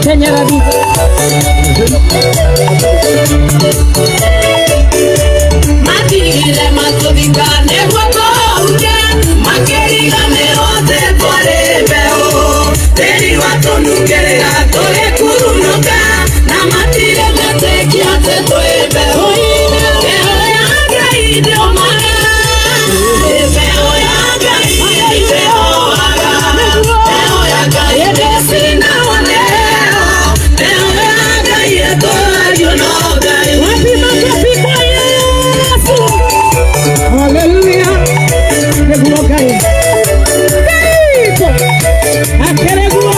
Teng'era thutha. Matigire matũthika nĩguo tũhuke, makĩriganĩrwo atĩ twarĩ mbeũ. Tĩri watũnungĩrĩra tũgĩkurunũka, na matirĩ metĩkia atĩ twĩ mbeũ. Mbeũ ya Ngai ndĩũmaga, mbeũ ya Ngai ndĩhohaga, mbeũ ya Ngai ndĩcinagwo nĩ heho, mbeũ ya Ngai ĩtũragio no Ngai. Wapi makofi kwa Yesu? Haleluya. Nĩguo Ngai. Ngai witũ. Akereguo.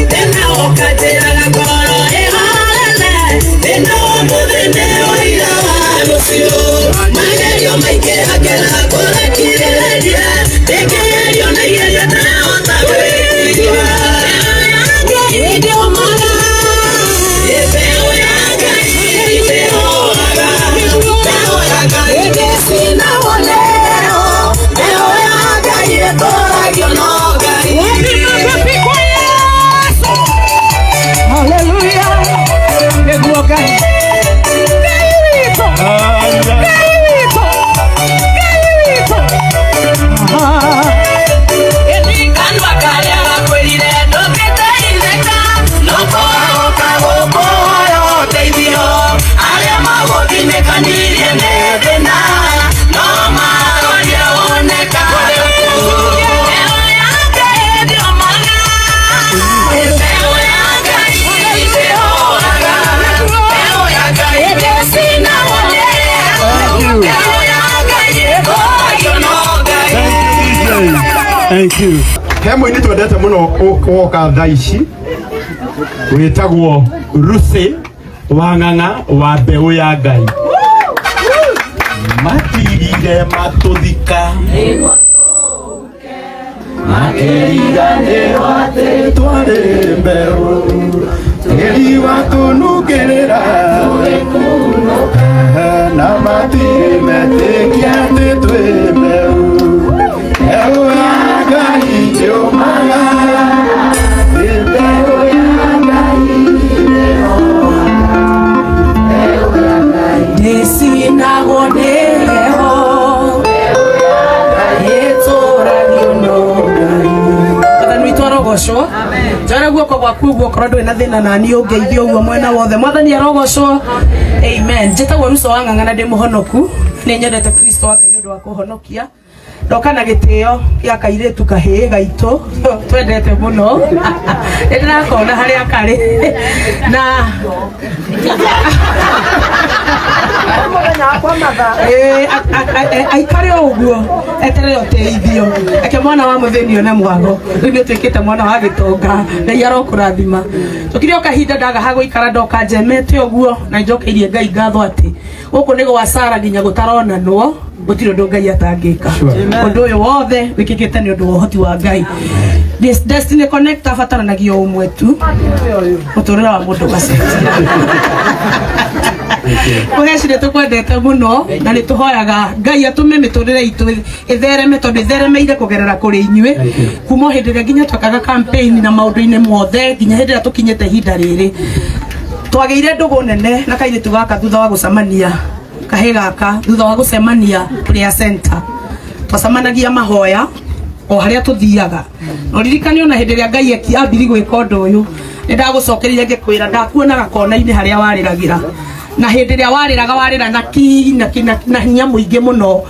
Thĩna ũkanjĩraga ngoro ĩhorere, thĩna wa ũmũthĩ nĩ ũira wa rũciũ. Magerio maingĩhagĩra ngũrekirĩrĩria, ndĩngĩgerio na igerio ndahota gwĩtiria. Mbeũ ya Ngai ndĩũmaga, mbeũ ya Ngai ndĩhohaga, mbeũ ya Ngai ndĩcinagwo nĩ heho, mbeũ ya Ngai ĩtũragio no Ngai. Wapi makofi kwa Yesu? Haleluya. Nĩguo Ngai. Ngai witũ. Ngai witũ. Ngai witũ. Ah. Kanua karĩa gakwĩrire ndũngĩteithĩka, no kũhũka gũkũhoya ũteithio. Arĩa magũthinĩkanirie nĩ thĩna, no maroria woneka kũ. Mbeũ ya Ngai ndĩũmaga, mbeũ ya Ngai ndĩhohaga, mbeũ ya Ngai ndĩcinagwo nĩ heho, mbeũ ya Ngai ĩtũragio no Ngai. Thank you. He mũini twendete mũno woka thaa ici wĩtagwo Lucy Wang'ang'a wa mbeũ ya Ngai. Matigire matũthika makĩriganĩrwo atĩ twarĩ mbeũ, tĩri watũnungĩrĩra na matirĩ metĩkia atĩ twĩ mbeũ. Mbeũ ya Ngai ndĩũmaga, mbeũ ya Ngai Ndĩcinagwo nĩ heho, ĩtũragio no Ngai. Mwathani witũ arogocwo. Njara guoko gwaku ũguo okorwo ndũrĩ na thĩna nani ũngeithie ũguo mwena wothe. Mwathani arogocwo. Amen. Njĩtagwo Ruco wa Ng'ang'a na ndĩ mũhonoku. Nĩ nyendete Kristo wa Ngai nĩ ũndũ wa kũhonokia. Ndoka na gĩtĩo gĩa kairĩtu kahĩĩ gaitũ twendete mũno. Nĩ ndĩrakona harĩa karĩ. Na Ĩĩ, aikare o ũguo eterere ũteithio. Reke mwana wa mũthĩni one mwago. Rĩu nĩ ũtuĩkĩte mwana wa gĩtonga. Ngai arokũrathima. Tũkire o kahinda ndaga ha gũikara, ndoka njemete ũguo na njokeirie Ngai ngatho atĩ gũkũ nĩ gwa Sara nginya gũtaronanwo, gũtirĩ ũndũ Ngai atangĩka. Ũndũ ũyũ wothe wĩkĩkĩte nĩ ũndũ wa ũhoti wa Ngai. This Destiny Connect abataranagia o ũmwe tu, mũtũrĩre wa mũndũ ũgacenjia. Mũheci, nĩ tũkwendete mũno na nĩ tũhoyaga Ngai atũme mĩtũrĩre itũ ĩthereme, tondũ ĩtheremeire kũgerera kũrĩ inyuĩ kuma o hĩndĩ ĩrĩa nginya twekaga campaign na maũndũ-inĩ mothe nginya hĩndĩ ĩrĩa tũkinyĩte ihinda rĩrĩ. Twagĩire ndũgũ nene na kairĩtu gaka thutha wa gũcemania, kahĩ gaka, thutha wa gũcemania prayer center. Twacemanagia mahoya o harĩa tũthiaga. Na ũririkane ona hĩndĩ ĩrĩa Ngai ambiri gwĩka ũndũ ũyũ, nĩ ndagũcokereire ngĩkwĩra ndakuonaga kona-inĩ harĩa warĩragĩra, na hĩndĩ ĩrĩa warĩraga warĩra na ki na ki na hinya mũingĩ mũno,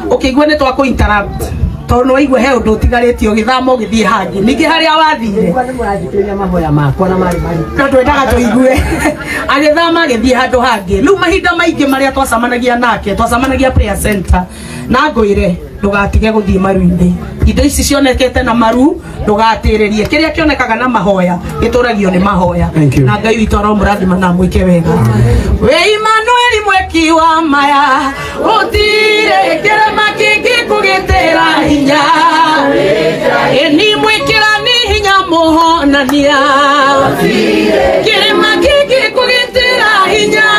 ũkĩigua nĩ twakũ interrupt tondũ nĩ waigua he ũndũ ũtigarĩtie, ũgĩthama ũgĩthiĩ hangĩ ningĩ harĩa wathire. Nĩmũrathikĩrĩria mahoya makwa na marĩ marĩ. No twendaga tũigue agĩthama agĩthiĩ handũ hangĩ. Rĩu mahinda maingĩ marĩa twacemanagia nake, twacemanagia prayer center, na ngwĩre ndũgatige gũthiĩ maru-inĩ. Indo ici cionekete na maru, ndũgatĩrĩrie. Kĩrĩa kĩonekaga na mahoya gĩtũragio nĩ mahoya. Thank you. Na Ngai witũ aromũrathima na amwĩke wega. Wĩ Imanueli mweki wa maya, gũtirĩ kĩrema kĩngĩkũgitĩra hinya. Ĩni mwĩkĩra nĩ hinya mũhonania, kĩrĩma kĩngĩkũgitĩra hinya.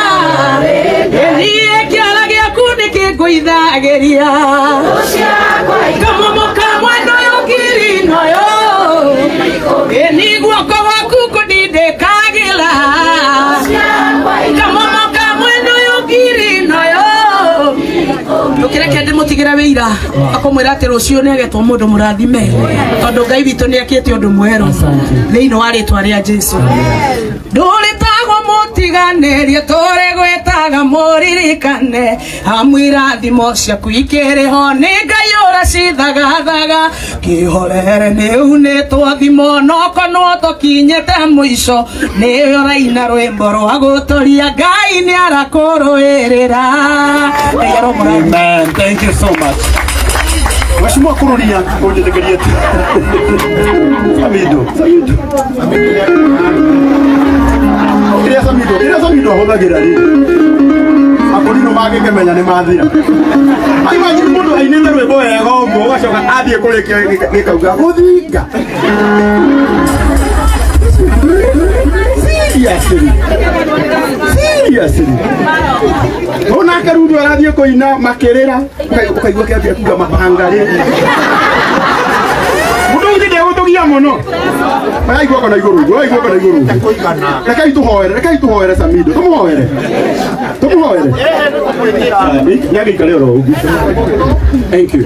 Ĩniĩ kĩara gĩaku nĩ kĩngũithagĩria kamomo ka mwena ũyũ ngiri. Ĩni guoko gwaku kũndindĩkagĩra kamomo ka mwena ũyũ ngiri noyo ndũkĩreke ndĩmũtigĩre wĩira akamwĩra atĩ rũciũ nĩ agetwo mũndũ mũrathime tondũ Ngai witũ nĩ ekĩte ũndũ mwerũ thĩinĩ wa rĩtwa rĩa Jesu. Ndũrĩtagwo mũtiganĩrie tũrĩ gwĩtaga mũririkane amu irathimo ciaku ikĩrĩ ho nĩ Ngai ũracithagathaga kĩhorere nĩ unĩtwo thimo nokonwo tũkinyĩte mũico nĩ ũraina rwĩmbo rwa gũtũria Ngai nĩ arakũrũĩrĩra. Ngai aromũrathima. Amen. Thank you so much. Mheshimiwa Kururia, unjitegerie tu. Samido, Samido. Kĩrĩa Samido, kĩrĩa Samido ahũthagĩra rĩ. Akũrinũ mangĩkĩmenya nĩ mathira. Imagine mũndũ ainĩte rwĩmbo wega ũguo ũgacoka athiĩ kũrĩkia gĩkauga gũthinga. Seriously. Seriously. Onake Ruto arathiĩ kũina makĩrĩra ũkaigua kĩambia kuga mabanga rĩ. Mũndũ ũyũ ndegũtũgia mũno. Araigua kana igũrũ, araigua kana igũrũ. Rekei tũhoere, rekei tũhoere Samido, tũmũhoere. Tũmũhoere. Nĩagĩikare oro ũguo. Thank you.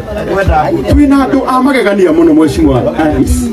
Twĩna andũ a magegania mũno mheshimiwa Alice.